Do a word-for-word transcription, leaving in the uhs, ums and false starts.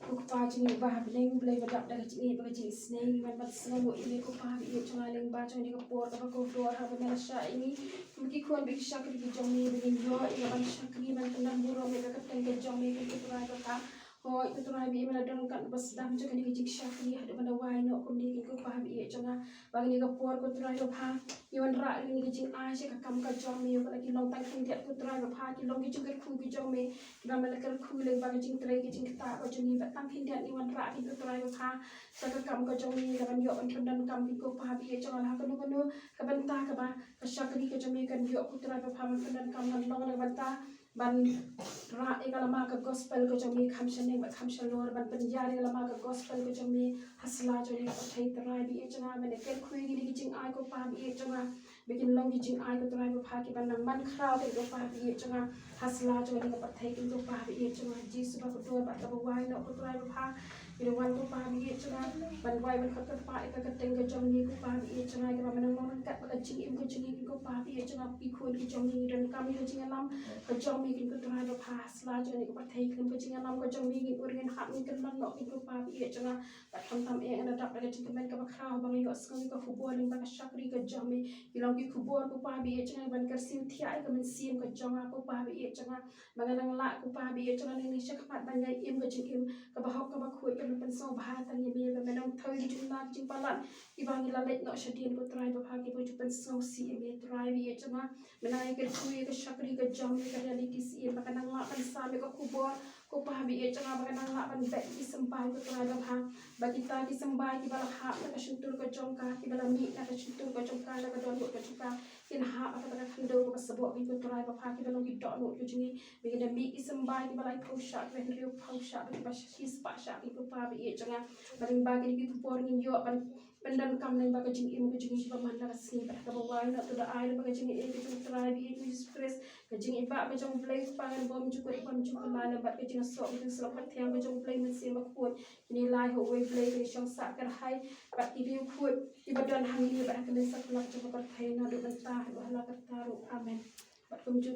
Ko Kpa jong ngi ba ha bneng, Blei ba dap da ka jingïeit bad ka jingisynei, ngi wan ban sngewnguh ïa me ko Kpa ba ïeit jong nga lyngba jong kane ka por kaba kordor ha ba me la shah ïa ngi kum ki khun bad ki shakri ki jong me, ba ngin ïoh ïa ka ban shakri ban pyndon burom ïa ka kyrteng ka jong me, ko Trai ba bha. Hooid ko Trai ba ïeit, me la don ryngkat ba sdang jong kane ka jingshakri haduh ban da wai noh kumne, ko Kpa ba ïeit jong nga. Ba kane ka por ko Trai ba bha, ngi wanrah ïa kane ka jingai sha ka kam ka jong me, ïa kane ki long tang khyndiat ko Trai ba bha, ki long ki jingkyrkhu ki jong me, kiba me la kyrkhu lyngba ka jingtrei ka jingktah ka jong me, bad tang khyndiat ngi wanrah ïa kane ko Trai ba bha sha ka kam ka jong me, ka ban ïoh ban pyndonkam, ko Kpa ba ïeit jong nga, la ha kano kano ka bynta kaba ka shakri ka jong me kan ïoh ko Trai ba bha ban pyndonkam, ban long na ka bynta ban rah ïa ka lama ka gospel ka jong me kham shaneng bad kham shalor, ban pynïar ïa ka lama ka gospel ka jong me ha sla jong kane ka pyrthei, Trai ba ïeit jong nga. Me la kyrkhu ïa kine ki jingai ko Kpa ba ïeit jong nga, ba kin long ki jingai ko Trai ba bha kiban nang man khraw, ko Kpa ba ïeit jong nga, ha sla jong kane ka pyrthei, ko Kpa ba ïeit jong nga. Jisu ba kordor bad kaba wai noh ko Trai ba bha, ngi la wan ko Kpa ba ïeit jong nga ban wai ban khot kyrpad ïa ka kyrteng ka jong me ko Kpa ba ïeit jong nga, kaba me nang long ryngkat bad ka jingim ka jong ngi ko Kpa ba ïeit jong nga. Ki khun ki jong me ngi donkam ïa ka jingïalam ka jong me ko Trai ba bha, ha sla jong kane ka pyrthei, khlem ka jingïalam ka jong me ngin ur ngin hap, ngin kynmaw noh ko Kpa ba ïeit jong nga. Bad khamtam eh ngan da dap da ka jingkmen kaba khraw ba nga ïohsngew ïa ka khubor lyngba ka shakri ka jong me. Ki long ki khubor ko Kpa ba ïeit jong nga ban kyrsiew thiah ïa ka mynsiem ka jong nga ko Kpa ba ïeit jong nga, ba ngan nang lah ko Kpa ba ïeit jong nga nangne shakhmat ban ïai im ka jingim kaba hok kaba khuid, kaba pynsngewbha tang ïa me, ba me nang thew ïa ki jingmyntoi ki jingpalat kiba ngi la leit noh shadien ko Trai ba bha, kiba ju pynsngewsih ïa me Trai ba ïeit jong nga. Me nang ai kyrkhu ïa ka shakri ka jong me, ka Reality Syiem, ba ka nang lah ban sam ïa ka khubor ko Kpa ba ïeit jong nga, ba ka nang lah ban beh ïa ki symbai ko Trai ba bha, ba kita ki symbai kiba la hap na ka shyntur ka jong ka, kiba la mih na ka shyntur ka jong ka, na ka dohnud ka jong ka, kin hap ha kata ka khyndew kaba sboh, ko Trai ba bha, kiba long ki dohnud ka jong ngi. Ba kin da mih ki symbai kiba laiphew shah, kiba hynriewphew shah, ba kiba shispah shah, ko Kpa ba ïeit jong nga. Ba lyngba kine ki khubor ngin ïoh ban pyndonkam lyngba ka jingim ka jong ngi kaba man la ka sngi bad kaba wai noh. To da ai lyngba ka jingïeit ka jong u Trai ba ïeit, u Jisu Khrist, ka jingïeit ka jong u Blei Kpa, ka bymjukut bymjukut, lyngba ka jingïasoh ka jingïasoh ka jingïasoh ka jong u Blei Mynsiem Bakhuid, kine lai ha uwei u Blei, ki shong sah kyrhai bad ki riewkhuid kiba don hangne bad ha kylleng satlak jong ka pyrthei, naduh mynta haduh hala karta ruh. Amen. Bad kumjuh